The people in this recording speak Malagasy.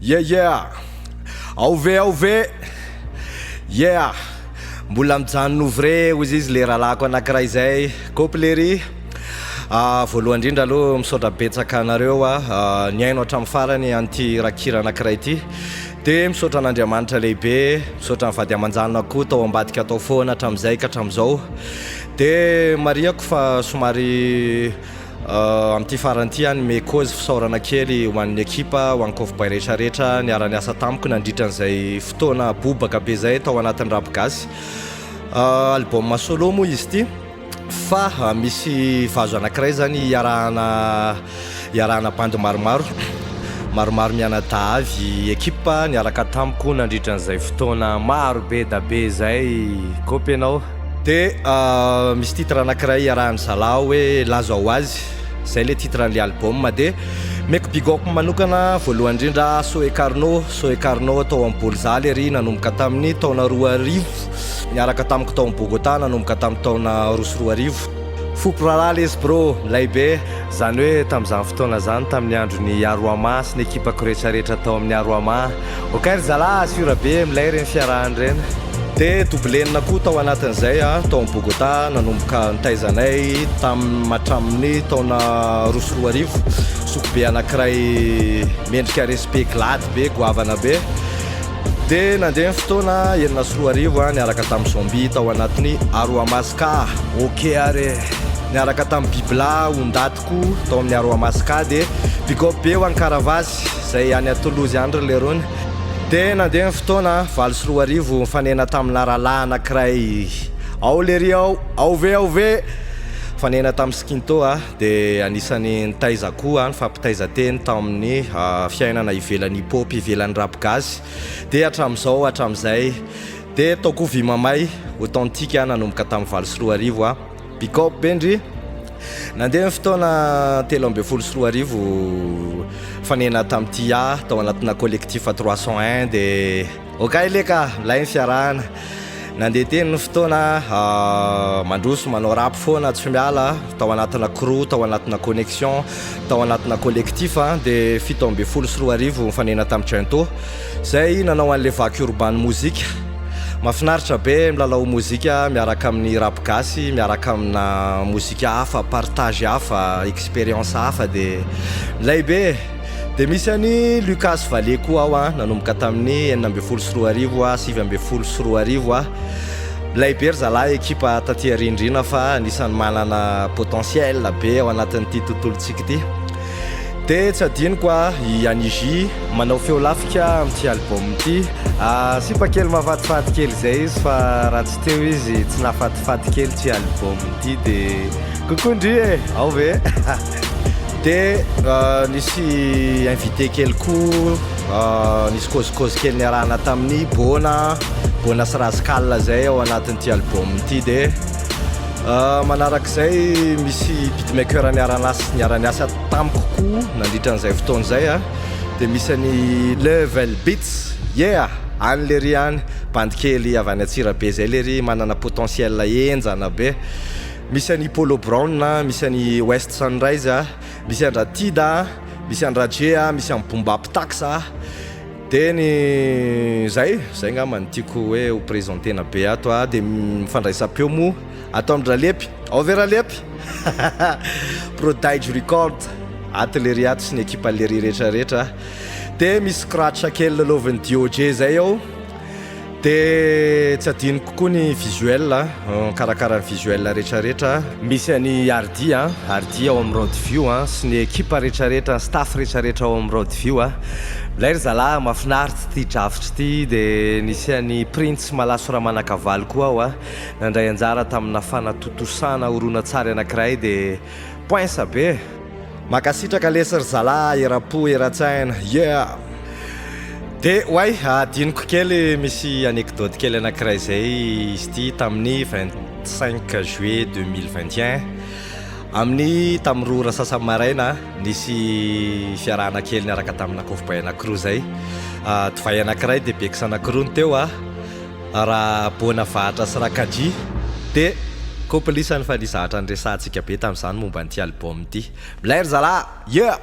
Yeah yeah! Ao ve ao ve? Yeah! Mbola mijanona ho vrai hozy izy le rahalahiko anakiray zay. Kopy lery. Ah, voalohany indrindra aloha misaotra betsaka anareo ah, nihaino hatramin'ny farany an'ity rakikira anakiray ity. Dia misaotra an'Andriamanitra lehibe, misaotra ny vady aman-janako koa tao ambadika tao foana hatramin'izay ka hatramin'izao. Dia marihako fa somary Amin'ity farany ity hanome cause fisaorana kely ho an'ny ekipa, ho an'ny Kofboay rehetra rehetra niara-niasa tamiko nandritra an'izay fotoana bobaka be izay tao anatin'ny rap gasy. Album solo moa izy ity fa misy vazo anankiray izany iarahana iarahana bandy maromaro maromaro mianadahy avy ekipa niaraka tamiko nandritra an'izay fotoana maro be da be izay. Kopy ianao. Dia misy titre anakiray iarahan'ny zalahy hoe Laza ho azy, zay le titre an'le album. Dia meko big up manokana voalohany indrindra Soe Carnot, Soe Carnot tao amin'ny Bolizaly ery nanomboka tamin'ny taona 2000, niaraka tamiko tao amin'ny Bogota nanomboka tamin'ny taona 2002. Fo mpirahalahy lesy bro, milay be. Zany hoe tamin'izany fotoana zany tamin'ny andron'i Aroama sy ny ekipako rehetrarehetra tao amin'ny Aroama. Ok ry zalahy, assure be, milay ireny fiarahana ireny. Dia double enina koa tao anatin'izay tao amin'ny Bogota nanomboka nitaiza anay tam hatramin'ny taona 2002. Zokibe anankiray mendrika respect glady be, goavana be. Dia nandeha ny fotoana, 2006 niaraka tamin'i Zombie tao anatin'ny Aroamasca. Ok ary e! Niaraka tamin'i Bibla, Ondaty koa tao amin'ny Aroamasca. Dia big up be ho an'i Karavasy izay any Toulouse any ry lerony. Dia nandeha ny fotoana, 2008, nifanena tamina rahalahy anankiray. Ao lery ao! Ao ve ao ve? Nifanena tamin'i Skinto aho. Dia anisan'ny nitaiza koa, nifampitaiza teny tao amin'ny fiainana ivelan'ny hip hop, ivelan'ny rap gasy. Dia hatramin'izao, hatramin'izay. Dia tao koa Vy Mamay, authentique nanomboka tamin'ny 2008 aho. Big up be ndry. Nandeha ny fotoana 2013, nifanena tamin'i Tia tao anatina collectif 301 dia. Ok leka, milay ny fiarahana. Nandeha teny ny fotoana, mandroso manao rap foana tsy miala, tao anatina crew, tao anatina connexion, tao anatina collectif dia 2017 nifanena tamin'i Gento zay nanao an'le Vaky Urban Mozika. Mahafinaritra be milalao mozika miaraka amin'ny rap gasy, miaraka amina mozika hafa, partage hafa, experience hafa dia milay be e. Dia misy an'i Lucas Vallée koa ao an, nanomboka tamin'ny 2016 a, 2019 a. Milay be ry zalahy ekipa taty arindrina fa anisan'ny manana potentiel be ao anatin'ity tontolontsika ity. Dia tsy adinoko a, i Annie manao feo lafika amin'ity album ity. Sipa kely mahafatifaty kely izay izy fa raha tsy teo izy tsy nahafatifaty kely ity album ity dia coucou ndry e, ao ve? Dia nisy invité kely koa, nisy kôzikôzy kely niarahana tamin'i Bona, Bona sy Rascal zay ao anatin'ity album ity dia manarak'izay misy beatmaker niara-niasa niara-niasa tamiko koa nandritra an'izay fotoana izay a, dia misy an'i Level Beats, yeah! Any lery any, bandy kely avy any Antsirabe zay lery manana potentiel henjana be. Misy an'i Polo Brown, misy an'i West Sunrise, misy an-dRatida, misy an-dRaje, misy an'i Boom Bap Tax. Dia ny zay, zay angamba no tiako hoe ho présenter-na be ato a. Dia mifandraisam-peo moa ato amin-dRalepy. Ao ve Ralepy? Prodigy Record, ato lery ato sy ny ekipa lery rehetrarehetra. Dia misy scratch kely lalaovin'i DOJ zay ao. Dia tsy adinoko koa ny visuel, mikarakara ny visuel rehetrarehetra. Misy an'i Hardy an, Hardy ao amin'ny Road View an, sy ny ekipa rehetrarehetra, ny staff rehetrarehetra ao amin'ny Road View an. Milay ry zalahy, mahafinaritra ity drafitra ity. Dia nisy an'i Printsy Malaso Ramanakavaly koa ao an, nandray anjara tamina fanatontosana horonantsary anankiray dia poinsa be. Mankasitraka lesy ry zalahy eram-po eran-tsaina yeah! De oay adinoko kely misy anecdote kely anankiray zay izy ity tamin'ny 25 juillet 2021 amin'ny tamin'ny 2 ora sasany maraina nisy fiarahana kely niaraka tamina kofboay anankiroa zay divay anankiray de bex anankiroa no teo a Ra Bona Vahatra sy Rakadji de couple isany fa nisy zavatra niresahantsika be tamin'izany momba an'ity album ity. Milay ry zalahy! Yeah!